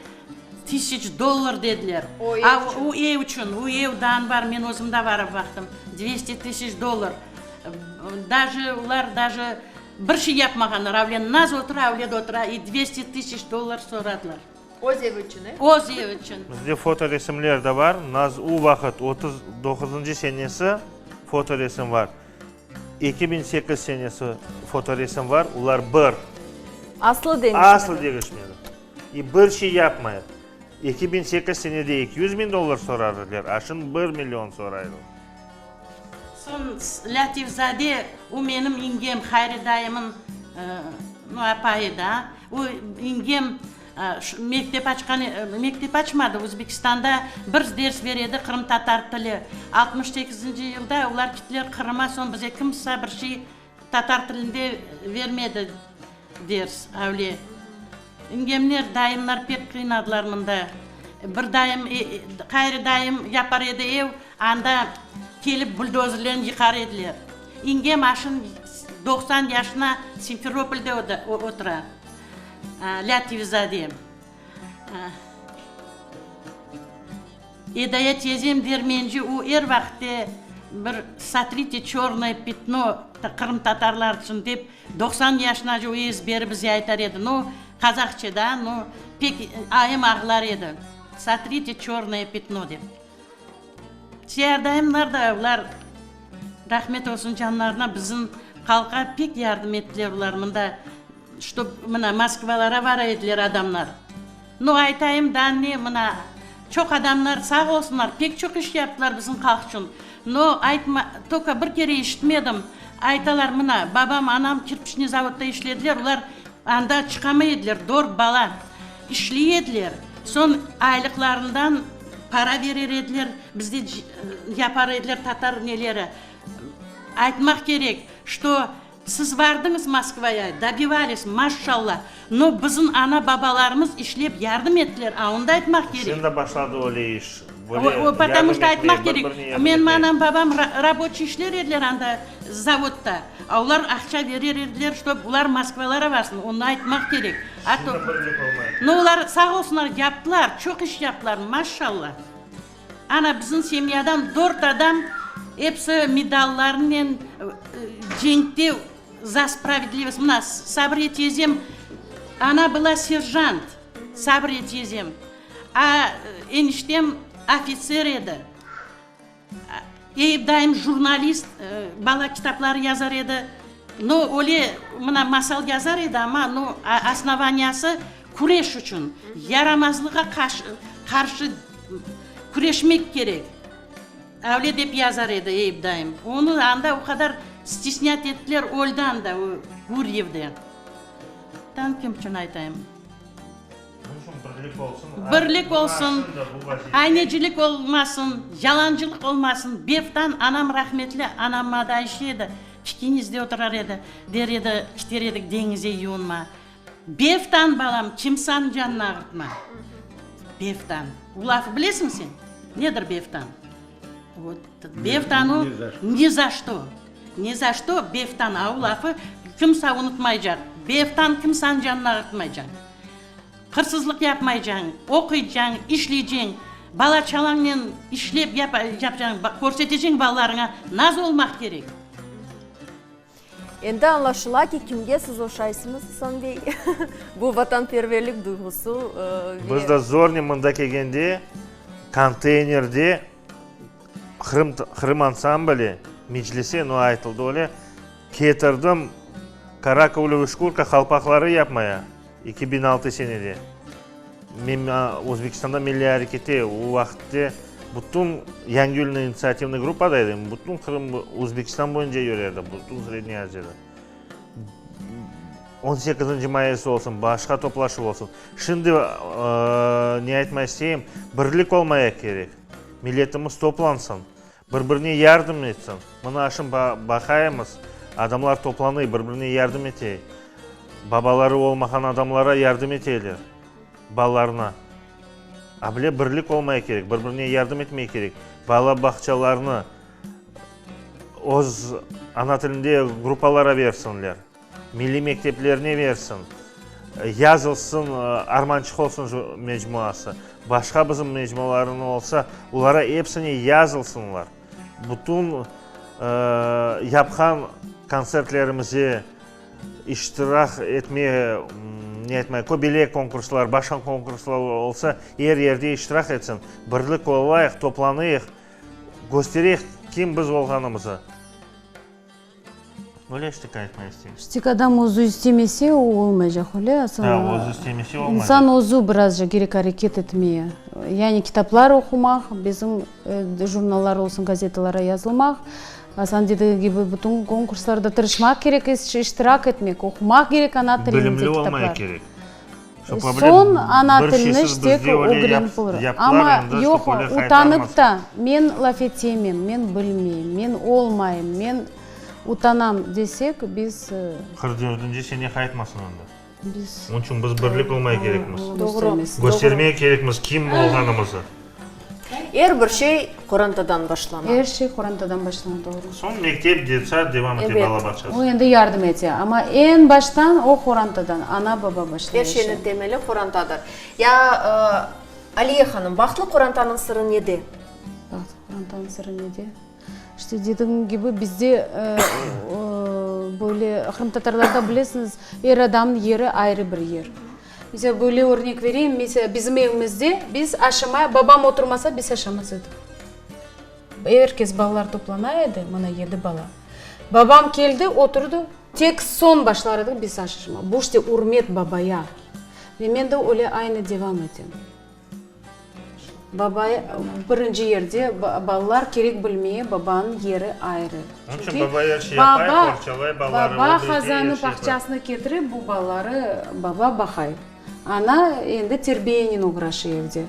tısyaç dollar dediler.
O ev içün?
O ev içün, o ev daa bar, men özüm de barıp baqtım, dvesti tısyaç dollar. Daje olar daje bir şey yapmağanlar, avle naz otura, avle de otura, i dvesti tısyaç dollar soradılar.
Öz evi içün, e?
Öz evi içün.
Bizde fotoresimler de bar. Naz u vaqıt 39-ncı senesi fotoresim var. 2008 senesi fotoresim var. Olar bir.
Aslı deñişmedi.
Aslı deñişmedi. İ bir şey yapmayıp. 2008 senede 200 min dollar sorar ediler, a şimdi bir million soraylar.
Soñ Lâtif-zade, o menim yengem, Hayri dayımıñ nu apayı da, o yengem mektep açqan, mektep açmadı, Özbekistanda bir ders bere edi qırımtatar tili. 68-nci yılda olar kettiler Qırıma, soñ bize kimse bir şey tatar tilinde vermedi ders, avle. Yengemler, dayımlar pek qıynadılar mında. Bir dayım, Qayri dayım yapar edi ev, anda kelip buldozerlen yıqar ediler. Yengem aşın 90 yaşına Simferopolde otura, Lâtifzade. Edaya tiyzem Dermenci, o er vaqıtte bir sotrite çörnoye pятno qırımtatarlar içün dep, 90 yaşınace o ezberi bize aytar edi. No, qazahça da, no, pek ayım ağlar edi, sotrite çörnoye pятno dep. Siyar dayımlar da, olar, rahmet olsun canlarına, bizim halqqa pek yardım ettiler olar mında. Ştob mına Moskvalara bara ediler adamlar. Nu, aytayım da ne, mına çoq adamlar sağ olsunlar, pek çoq iş yaptılar bizim halq içün. No, aytma, toka bir kere işitmedim, aytalar, mına, babam, anam kirpiçniy zavodda işlediler, olar anda çıqamay ediler, dört bala işley ediler, soñ aylıqlarından para berer ediler, bizde yapar ediler tatar neleri. Aytmaq kerek, şto Siz vardıñız Moskvaya, dobivalis, maşşalla, no bizim ana-babalarımız işlep yardım ettiler, a onı da aytmaq kerek.
Şimdi başladı öyle iş, böyle
O, потому
yardım
что aytmaq
etmeye,
kerek,
bir-birine yardım
menim
etmeye.
anam babam raboçiy işler ediler anda zavodda, a olar aqça verer ediler, ştob olar Moskvalara varsın, onı aytmaq kerek, a to,
Şimdi birlik olmay.
no olar sağ olsunlar yaptılar, çoq iş yaptılar, maşşalla. Ana, bizim semyadan dört adam, episi medallarnen cenkte za spravedlivost. Mına, Sabriye tiyzem, ona была serjant, Sabriye tiyzem, a eniştem ofitser edi. Eyip dayım jurnalist, bala kitapları yazar edi. No, öyle, mına, masal yazar edi, amma, no, osnovaniyası küreş içün, yaramazlığa qarşı küreşmek kerek, öyle dep yazar edi Eyip dayım. Onı anda o qadar stesnât ettiler, öldi anda, o, Guryevde. Tam kim içün aytayım? Birlik olsun, aynecilik olmasın, yalancılıq olmasın. Beftan anam rahmetli, anam adı Ayşe edi, Kikinizde oturar edi, der edi, kiter edik deñize yuvunma. Beftan, balam, kimsanıñ canını ağırtma. Beftan. Bu lafı bilesiñ sen? Nedir beftan? Vot, beftan o, ni za şto. Ni za şto, beftan, a o lafı kimsa unutmaycaq. Beftan kimsanıñ canını ağırtmaycaq. Hırsızlıq yapmaycañ, oquycañ, işleyceñ, bala-çalañnen işlep yapcañ, körseteceñ balalarıña naz olmaq kerek.
Endi añlaşıla ki, kimge siz oşaysıñız, Asan bey. Bu vatanperverlik duyğusı ve.
Biz de zornen mında kelgende, konteynerde Qırım, Qırım ansambli meclise, no, aytıldı öyle, ketirdim karakulevıy şkurka qalpaqları yapmaya, 2006 senede. Men Özbekistanda milliy arekette o vaqıtte bütün Yangiyulnıñ initsiativnıy gruppada edim, bütün Qırım, Özbekistan boyunca yüre edim, bütün Srednâya Aziyada. On sekizinci mayıs olsun, başqa toplaşuv olsun. Şimdi ne aytmaq isteyim, birlik olmaya kerek. Milletimiz toplansın, bir-birine yardım etsin. Mına şimdi baqaymız, adamlar toplanıy, bir-birine yardım etey. Babaları olmağan adamlara yardım eteyler, balalarına. A bile birlik olmaya kerek, bir-birine yardım etmeye kerek. Bala bağçalarını öz ana tilinde gruppalara bersinler, milliy mekteplerine bersin, yazılsın, Armançıq olsun mecmuası, başqa bizim mecmualarını olsa, olara epsine yazılsınlar. Bütün yapqan kontsertlerimize iştirak etme, ne aytmay, köbelek konkurslar, başqa konkurslar olsa, er yerde iştirak etsin. Birlik olayıq, toplanayıq, köstereyik kim biz olğanımızı. Öyle işte aytmaq isteyim.
Tek adam özü istemese, o olmaycaq, öyle, Asan?
Ha, özü istemese olmaycaq.
İnsan özü birazca kerek areket etmeye. Yani kitaplar oqumaq, bizim jurnallar olsun, gazetalara yazılmaq, Asan dedigi kibi, bütün konkurslarda tırışmaq kerek, iştirak etmek, oqumaq kerek ana tilinde
Bilimli
kitaplar.
olmaya kerek.
Soñ ana tilini tek ögrenip olur. Amma yoq, utanıp ta, men laf etemem, men bilmeyim, men olmayım, men utanam desek, biz.
44-nci sene qaytmasın endi.
Biz.
Onıñ içün biz birlik olmaya kerekmiz.
Doğru.
Köstermege kerekmiz kim olğanımızı.
Er bir şey qorantadan başlana.
Er şey qorantadan başlana, doğru.
Soñ mektep, detsad devam ete, bala bağçası.
O endi yardım ete, amma eñ baştan o qorantadan, ana-baba başlay.
Er şeyniñ temeli qorantadır. Ya, Aliye hanım, bahtlı qorantanıñ sırı nede?
Bahtlı qorantanıñ sırı nede? İşte, dedigim kibi, bizde böyle qırımtatarlarda bilesiñiz, er adamnıñ yeri ayrı bir yer. Mesela, böyle örnek vereyim, mesela, bizim evimizde biz aşamay, babam oturmasa, biz aşamaz edik. Er kes, balalar toplana edi, mına yedi bala. Babam keldi, oturdı, tek soñ başlar edik biz aşışmağa. Bu işte ürmet babaya. Ve men de öyle aynı devam etem. Baba birinci yerde, balalar kerek bilmeye, babanıñ yeri ayrı.
Onıñ içün baba er şey yapay, qorçalay balaları,
Baba
o birge er
hazanı
şey yapay.
bağçasına ketirip, bu balaları baba baqay. Ana endi terbiyenen oğraşa evde.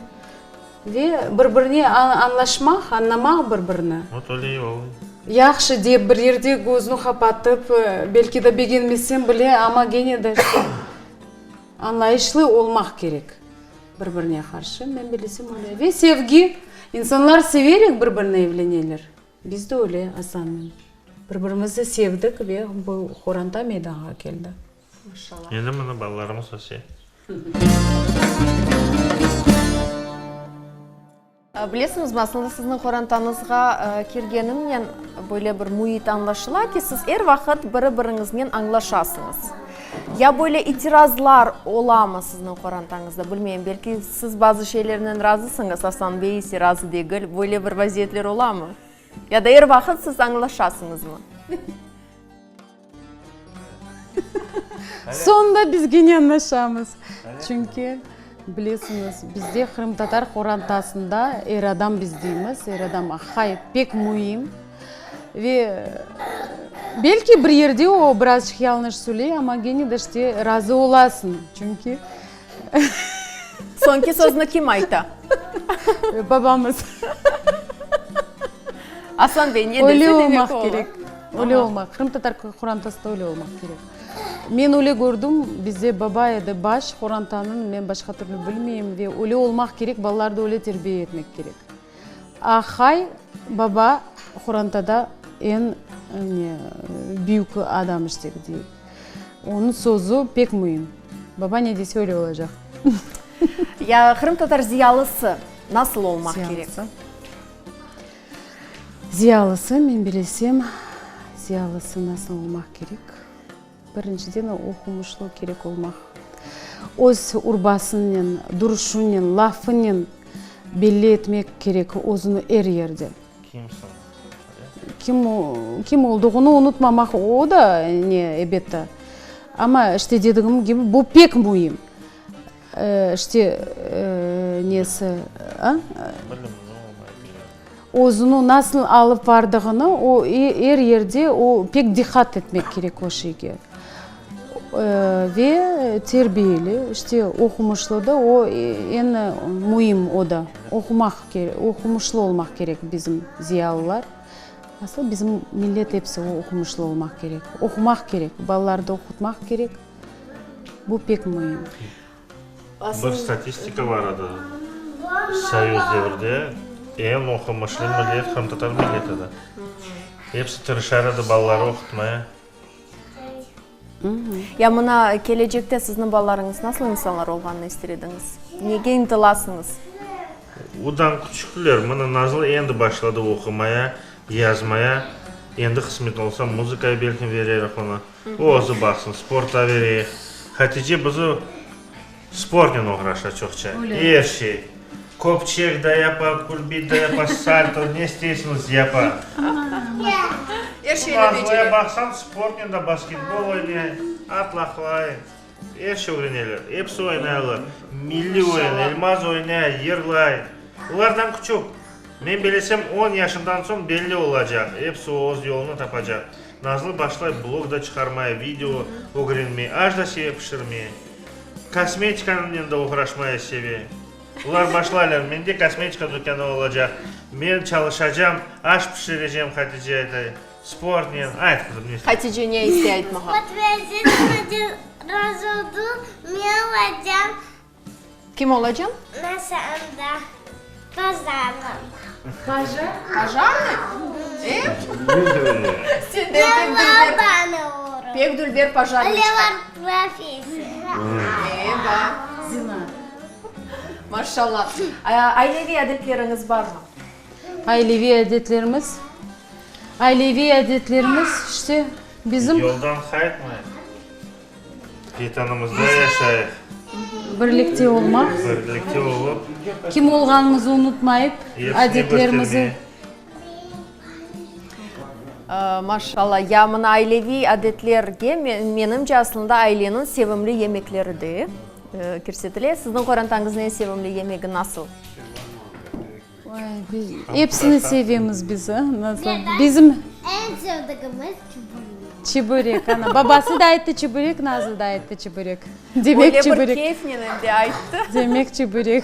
Ve bir-birine añlaşmaq, añlamaq bir-birini.
Vot öyle olay.
Yahşı dep bir yerde közüni qapatıp, belki de begenmesem bile, amma gene de añlayışlı olmaq kerek. Bir-birine qarşı, men bilesem, öyle. Ve sevgi, insanlar severek bir-birine evleneler. Biz de öyle Asannen. Bir-birimizni sevdik ve bu qoranta meydanğa keldi.
Maşallah.
Endi mına balalarımız öse.
Bilesiñizmi, aslında sizniñ qorantañızğa kirgenimnen böyle bir müit añlaşıla ki, siz er vaqıt biri-biriñiznen añlaşasıñız. Ya böyle itirazlar olamı sizniñ qorantañızda? Bilmeyim, belki siz bazı şeylernen razısıñız, Asan bey ise razı degil. Böyle bir vaziyetler olamı? Ya da er vaqıt siz añlaşasıñızmı?
Soñunda biz gene añlaşamız. Çünki, bilesiñiz, bizde qırımtatar qorantasında er adam biz deymiz, er adam aqay pek müim. Ve belki bir yerde o birazçıq yañlış söyley, amma gene de işte razı olasıñ, çünki.
Soñki sözni kim ayta?
Babamız.
Asan bey ne dese,
Öyle
demek
olmaq
ola.
kerek. Öyle olmaq. Qırımtatar qorantasında öyle olmaq kerek. Men öyle kördim, bizde baba edi baş qorantanıñ, men başqa türlü bilmeyim ve öyle olmaq kerek, balalarnı öyle terbiye etmek kerek. Aqay, baba qorantada eñ ne büyük adam işte deyik. Onıñ sözü pek müim. Baba ne dese öyle olacaq.
Ya qırımtatar ziyalısı nasıl olmaq kerek?
Ziyalısı. Ziyalısı, men bilesem, Ziyalısı nasıl olmaq kerek? Birinciden, oqumışlı kerek olmaq. Öz urbasınen, duruşınen, lafınen belli etmek kerek özüni er yerde.
Kimsiñ?
Kim, kim olduğını unutmamaq, o da ne, ebette. Amma, işte, dedigim kibi, bu pek müim. İşte, nesi, a? Özüni nasıl alıp bardığını o er yerde o pek diqqat etmek kerek o şeyge. Ve terbiyeli, işte, oqumışlı da, o eñ müim o da, oqumaq kerek, oqumışlı olmaq kerek bizim ziyalılar. Asıl bizim millet episi oqumışlı olmaq kerek, oqumaq kerek, balalardı oqutmaq kerek. Bu pek müim.
Bir statistika bar edi, Soyuz devirde eñ oqumışlı millet qırımtatar milletidir. Episi tırışar edi balaları oqutmaya.
Ya mına kelecekte sizniñ balalarıñız nasıl insanlar olğanını ister ediñiz? Nege ıntılasıñız?
Odan küçükler, mına Nazlı endi başladı oqumaya, yazmaya, endi qısmet olsa muzıkaya belki vererik onı. O özü baqsın, sportqa vereyik. Hatice bizi sportnen oğraşa çoqça. Er şey. Köpçek da yapa, kulbit da yapa, salto, ne isteysiñiz yapa.
Er şeyni becere.
Nazlıya baqsañ, sportnen da basketbol oynay, atlaqlay. Er şey ögreneler. Episi oynaylar. Milliy oyun, Elmaz oynay, yırlay. Olardan küçük. Men bilesem, on yaşından soñ belli olacaq, episi öz yolunı tapacaq. Nazlı başlay blog da çıqarmaya, video ögrenmeye, aş da seve pişirmeye, kosmetikanınen de oğraşmaya seve. Olar başlaylar, mende kosmetika dükânı olacaq, men çalışacam, aş pişirecem, Hatice aytay, sportnen. Ayt, qızım, ne isteysiñ?
Hatice ne istey aytmağa? Kim olacam?
Nasanda pazarnıñ.
Paja? Pajarnıy? E? Senden pek dülber. Pek dülber pajarnıy çıqar. E, ba. Maşallah. Aileviy adetleriñiz barmı?
Aileviy adetlerimiz? Aileviy adetlerimiz, işte, bizim.
Yoldan qaytmayıq. Vetanımızda yaşayıq.
Birlikte olmaq.
Birlikte olıp.
Kim olğanımızı unutmayıp, adetlerimizi.
Maşallah. Ya mına aileviy adetlerge, menimce, aslında aileniñ sevimli yemekleri de kirsetile. Sizniñ qorantañıznıñ eñ sevimli yemegi nasıl?
Epsini sevemiz biz, Nazlı. Bizim.
Eñ sevdigimiz çibörek.
Çibörek, ana. Babası da ayttı çibörek, Nazlı da ayttı çibörek. Demek çibörek.
Öyle bir keyfnen endi ayttı.
Demek çibörek.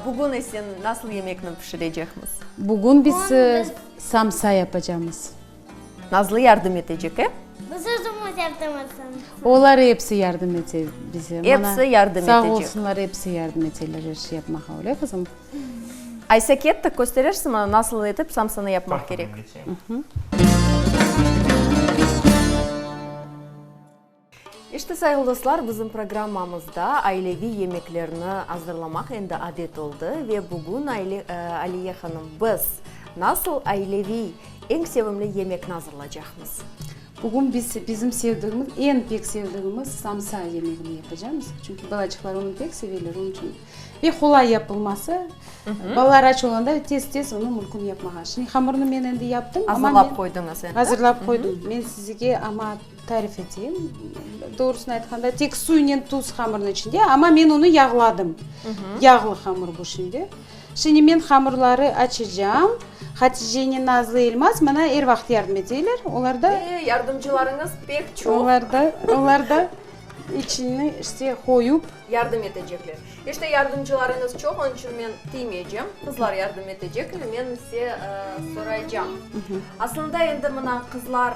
Bugün ise nasıl yemekni pişirecekmiz?
Bugün biz samsa yapacamız.
Nazlı yardım etecek, e?
Biz özümiz yaptımız samsa.
Olar episi yardım ete bize.
Episi yardım
Sağ
etecek.
olsunlar, episi yardım eteler er şey yapmağa, öyle qızım?
Aysa kettik, kösterersiñ maña nasıl etip samsanı yapmaq kerek? İşte, sayğılı dostlar, bizim programmamızda aileviy yemeklerni azırlamaq endi adet oldı ve bugün Aliye hanım, biz nasıl aileviy eñ sevimli yemekni azırlacaqmız?
Bugün biz bizim sevdigimiz, eñ pek sevdigimiz samsa yemegini yapacamız. Çünki balaçıqlar onı pek seveler, onıñ içün ve qolay yapılması. Balalar aç olğanda tez-tez onı mümkün yapmağa. Şimdi hamırnı men endi yaptım.
Azırlap qoydıñız endi.
Azırlap qoydım. Men sizge amma Tarif eteyim. Doğrusını aytqanda, tek suynen tuz hamırnıñ içinde, amma men onı yağladım. Yağlı hamır bu şimdi. Şimdi men hamırları açacağım. Haticenen Nazlı, Elmaz maña er vaqıt yardım eteyler. Olar da.
E, yardımcılarıñız pek çoq.
Olar da, olar da içini işte qoyup.
Yardım etecekler. İşte yardımcılarıñız çoq, onıñ içün men tiymeycem. Qızlar yardım etecekler, men ise soraycam. Aslında endi mına qızlar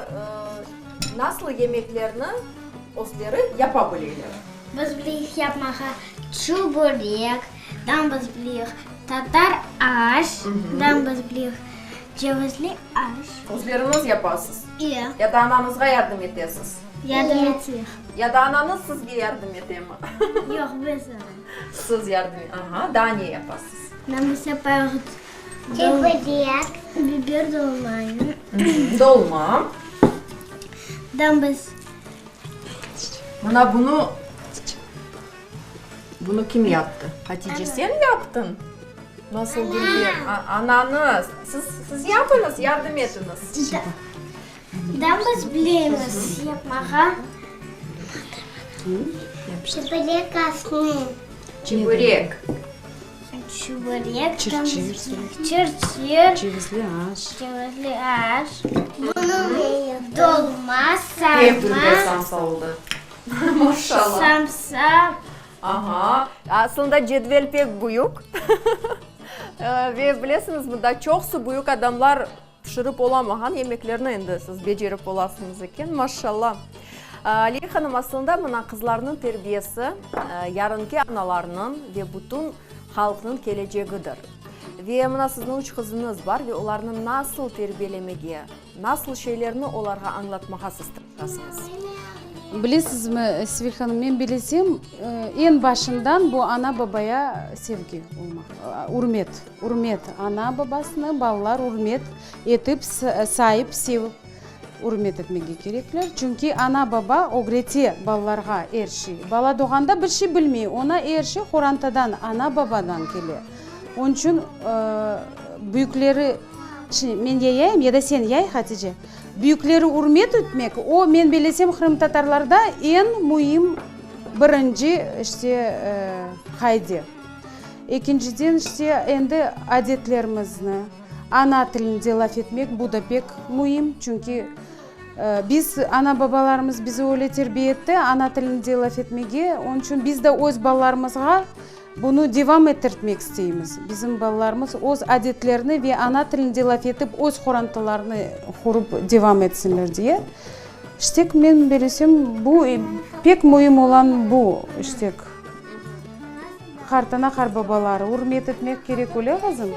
nasıl yemeklerni özleri yapa bileler?
Biz bileyik yapmağa çuburek, dan biz bileyik tatar aş, dan biz bileyik cevizli aş.
Özleriñiz yapasız?
İya.
Ya da anañızğa yardım etesiz?
Yardım eteyik.
Ya da anañız sizge yardım etemi?
Yoq, biz.
Siz yardım, aha, daa ne yapasız?
Biz yapayıq. Çeburek, biber dolmayı.
Dolma.
Damız.
Mına bunı, bunı kim yaptı? Hatice, sen yaptıñ? Nasıl dülber. Ananız. Siz, siz yapıñız, yardım etiñiz.
Damız bilemiz yapmağa. Çibörek asnı.
Çibörek.
Çibörek. Çır-çır. Çır-çır.
Cevizli aş.
Cevizli aş. Dolma, sarma.
Pek dülber samsa oldı. Maşallah.
Samsa.
Aha. Aslında cedvel pek büyük. Ve bilesiñiz, mında çoqusı büyük adamlar Pişirip olamağan yemeklerni endi siz becerip olasıñız eken, maşşalla. Aliye hanım, aslında mına qızlarnıñ terbiyesi yarınki analarnıñ ve bütün halqnıñ kelecegidir. Ve mına sizniñ üç qızıñız bar ve olarnı nasıl terbiyelemege, nasıl şeylerni olarğa añlatmağa siz tırışasıñız?
Bilesizmi, Sevil hanım, men bilesem, eñ başından bu ana-babaya sevgi olmaq, ürmet. Ürmet, ana-babasını balalar ürmet etip, saip, sevip ürmet etmege kerekler. Çünki ana-baba ögrete balalarğa er şey. Bala doğanda bir şey bilmey, oña er şey qorantadan, ana-babadan kele. Onıñ içün büyükleri, şimdi men yayayım ya da sen yay, Hatice, büyükleri ürmet etmek, o, men bellesem, qırımtatarlarda eñ müim birinci, işte, qaide. Ekinciden, işte, endi adetlerimizni ana tilinde laf etmek, bu da pek müim, çünki biz, ana-babalarımız bizi öyle terbiye etti, ana tilinde laf etmege, onıñ içün biz de öz balalarımızğa bunı devam ettirtmek isteymiz. Bizim balalarımız öz adetlerini ve ana tilinde laf etip, öz qorantalarını qurıp devam etsinler diye. İşte, men bilsem, bu pek müim olan bu, işte. Qartana, qartbabaları ürmet etmek kerek, öyle, qızım?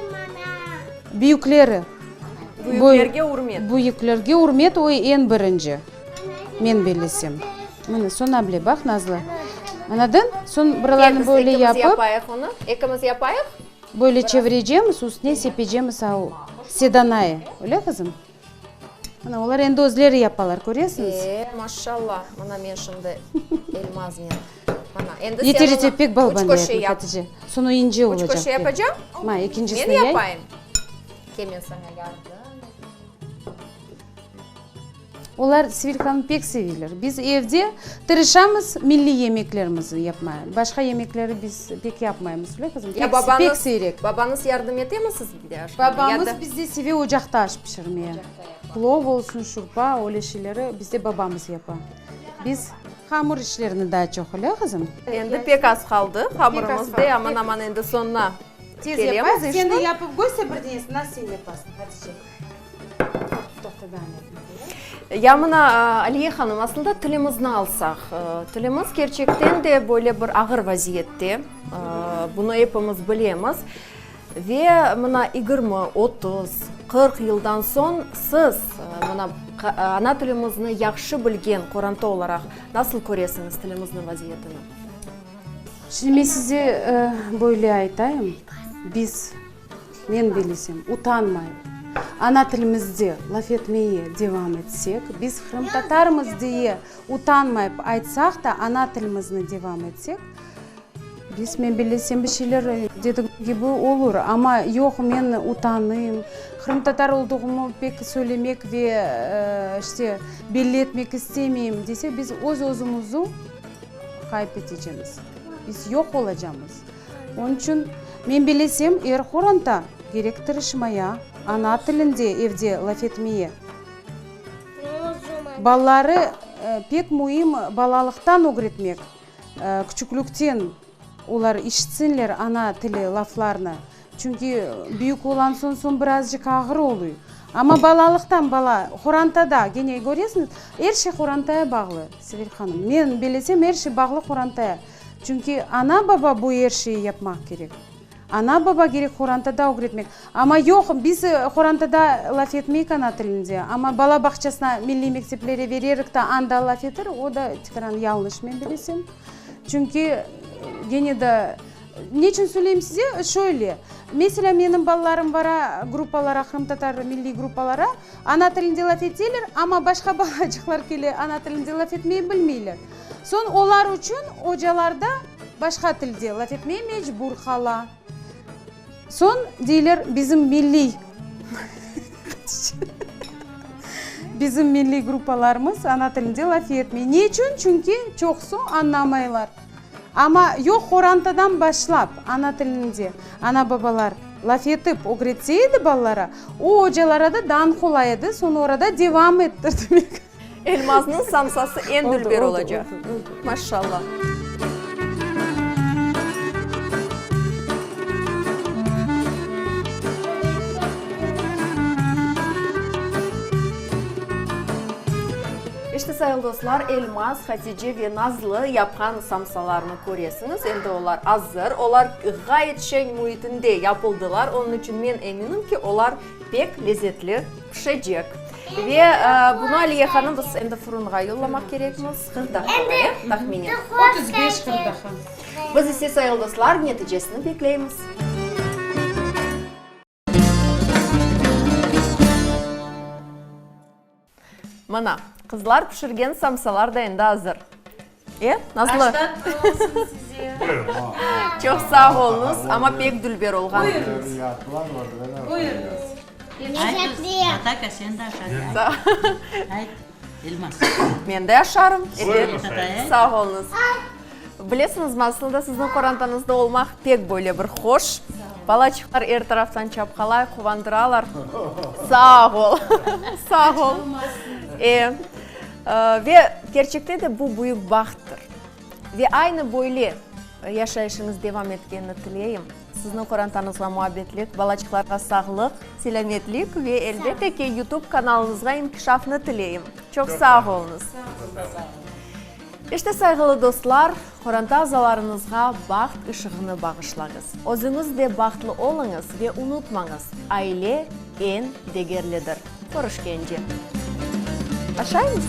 Büyükleri.
Büyüklerge ürmet.
Büyüklerge ürmet, o eñ birinci, men bellesem. Mına, soñ able, baq, Nazlı. Añladın? Soñ buralarnı böyle yapıp.
Ekimiz yapayıq onı. Ekimiz yapayıq.
Böyle çevirecemiz, üstüne sepecemiz av sedanayı. Öyle, qızım? Mına, olar endi özleri yapalar, köresiñiz?
E, maşşalla, mına men şimdi elmaznen, mına, endi sen
Yeter,
onı
yeter, pek
üç
balaban
köşe
yapma,
yap.
Hatice. Soñ o ince
Üç
olacaq
köşe
pek.
yapacağım,
Ma, ekincisini
men
yay.
yapayım. Ke, men saña yardım
Olar svilkanı pek seveler. Biz evde tırışamız milliy yemeklerimizni yapmaya. Başqa yemekleri biz pek yapmaymız, öyle qızım?
Ya
Pek, pek
babañız,
siyrek.
babañız yardım etemi sizge aşhanede?
Babamız
Ya da
bizde seve ocaqta aş pişirmeye. Plov olsun, şurpa, öyle şeyleri bizde babamız yapa. Biz hamur işlerini daa çoq, öyle qızım?
Endi pek az qaldı hamurımız de, aman-aman endi soñuna
Tez
kelemiz
yapar.
işte.
Sen de yapıp köster bir denesini, nasıl sen yapasıñ, Hatice.
Ya mına, Aliye hanım, aslında tilimizni alsaq, tilimiz kerçekten de böyle bir ağır vaziyette, bunı epimiz bilemiz. Ve mına yigirmi, 30, 40 yıldan soñ siz, mına, ana tilimizni yahşı bilgen qoranta olaraq nasıl köresiñiz tilimizniñ vaziyetini?
Şimdi men size böyle aytayım, biz. Men bilesem, utanmayıp, ana tilimizde laf etmeye devam etsek, biz qırımtatarmız diye utanmayıp aytsaq da, ana tilimizni devam etsek, biz, men bilesem, bir şeyler dedigim kibi olur. Amma yoq, men utanayım, qırımtatar olduğımı pek söylemek ve, işte, belli etmek istemeyim desek, biz öz-özümizi ğayıp etecemiz, biz yoq olacamız. Onıñ içün, men bilesem, er qoranta kerek tırışmaya, ana tilinde evde laf etmeye. Balaları pek müim balalıqtan ögretmek, küçüklikten olar işitsinler ana tili laflarnı. Çünki büyük olan soñ, soñ birazcıq ağır oluy. Amma balalıqtan bala qorantada, kene köresiñiz, er şey qorantaya bağlı, Sevil hanım. Men bilesem, er şey bağlı qorantaya. Çünki ana-baba bu er şeyi yapmaq kerek. Ana-baba kerek qorantada ögretmek. Amma yoq, biz qorantada laf etmeyik ana tilinde, amma bala bağçasına, milliy mekteplere vererik da anda laf etir, o da tikaran yañlış, men bilesem. Çünki gene de. Neçün söyleyim size? Şöyle, meselâ, menim balalarım bara gruppalara, qırımtatar milliy gruppalara, ana tilinde laf eteler, amma başqa balacıqlar kele, ana tilinde laf etmeyi bilmeyler. Soñ olar içün ocalar da başqa tilde laf etmeye mecbur qala. Soñ deyler, bizim milliy bizim milliy gruppalarımız ana tilinde laf etmey. Ne içün? Çünki çoqusı añlamaylar. Amma yoq qorantadan başlap ana tilinde ana-babalar laf etip ögretse edi balalara, o ocalara da dan qolay edi, soñ orada devam ettirmek.
Elmaznıñ samsası eñ dülber olacaq. Maşşallah. İşte, sayılı dostlar, Elmaz, Hatice ve Nazlı yapqan samsalarnı köresiñiz. Endi olar azır. Olar ğayet şeñ müitinde yapıldılar. Onıñ içün men eminim ki, olar pek lezetli pişecek. Ve bunı, Aliye hanım, biz endi fırınğa yollamaq kerekmiz. 40 daqiqa, e, tahminen?
35-40 daqiqa.
Biz ise, sayılı dostlar, neticesini bekleymiz. Mına, qızlar pişirgen samsalar da endi azır. E, Nazlı?
Aş tatlı olsun size.
Çoq sağ oluñız, amma pek dülber olğan.
Buyurıñız. Buyurıñız.
Ataka, sen de aşa. Ayt, Elmaz.
Men de aşarım, ebet.
Buyurıñız.
Sağ oluñız. Bilesiñizmi, aslında sizniñ qorantañızda olmaq pek böyle bir hoş. Balaçıqlar er taraftan çapqalay, quvandıralar. Sağ ol, sağ ol. E, ve kerçekte de bu büyük bahttır. Ve aynı böyle yaşayışıñız devam etkenini tileyim. Sizniñ qorantañızğa muabbetlik, balaçıqlarğa sağlıq, selâmetlik ve elbette ki, YouTube kanalıñızğa inkişafnı tileyim. Çoq sağ oluñız. İşte, sayğılı dostlar, qoranta azalarıñızğa baht ışığını bağışlañız. Özüñiz de bahtlı oluñız ve unutmañız, aile eñ degerlidir. Körüşkence! Aşaymız?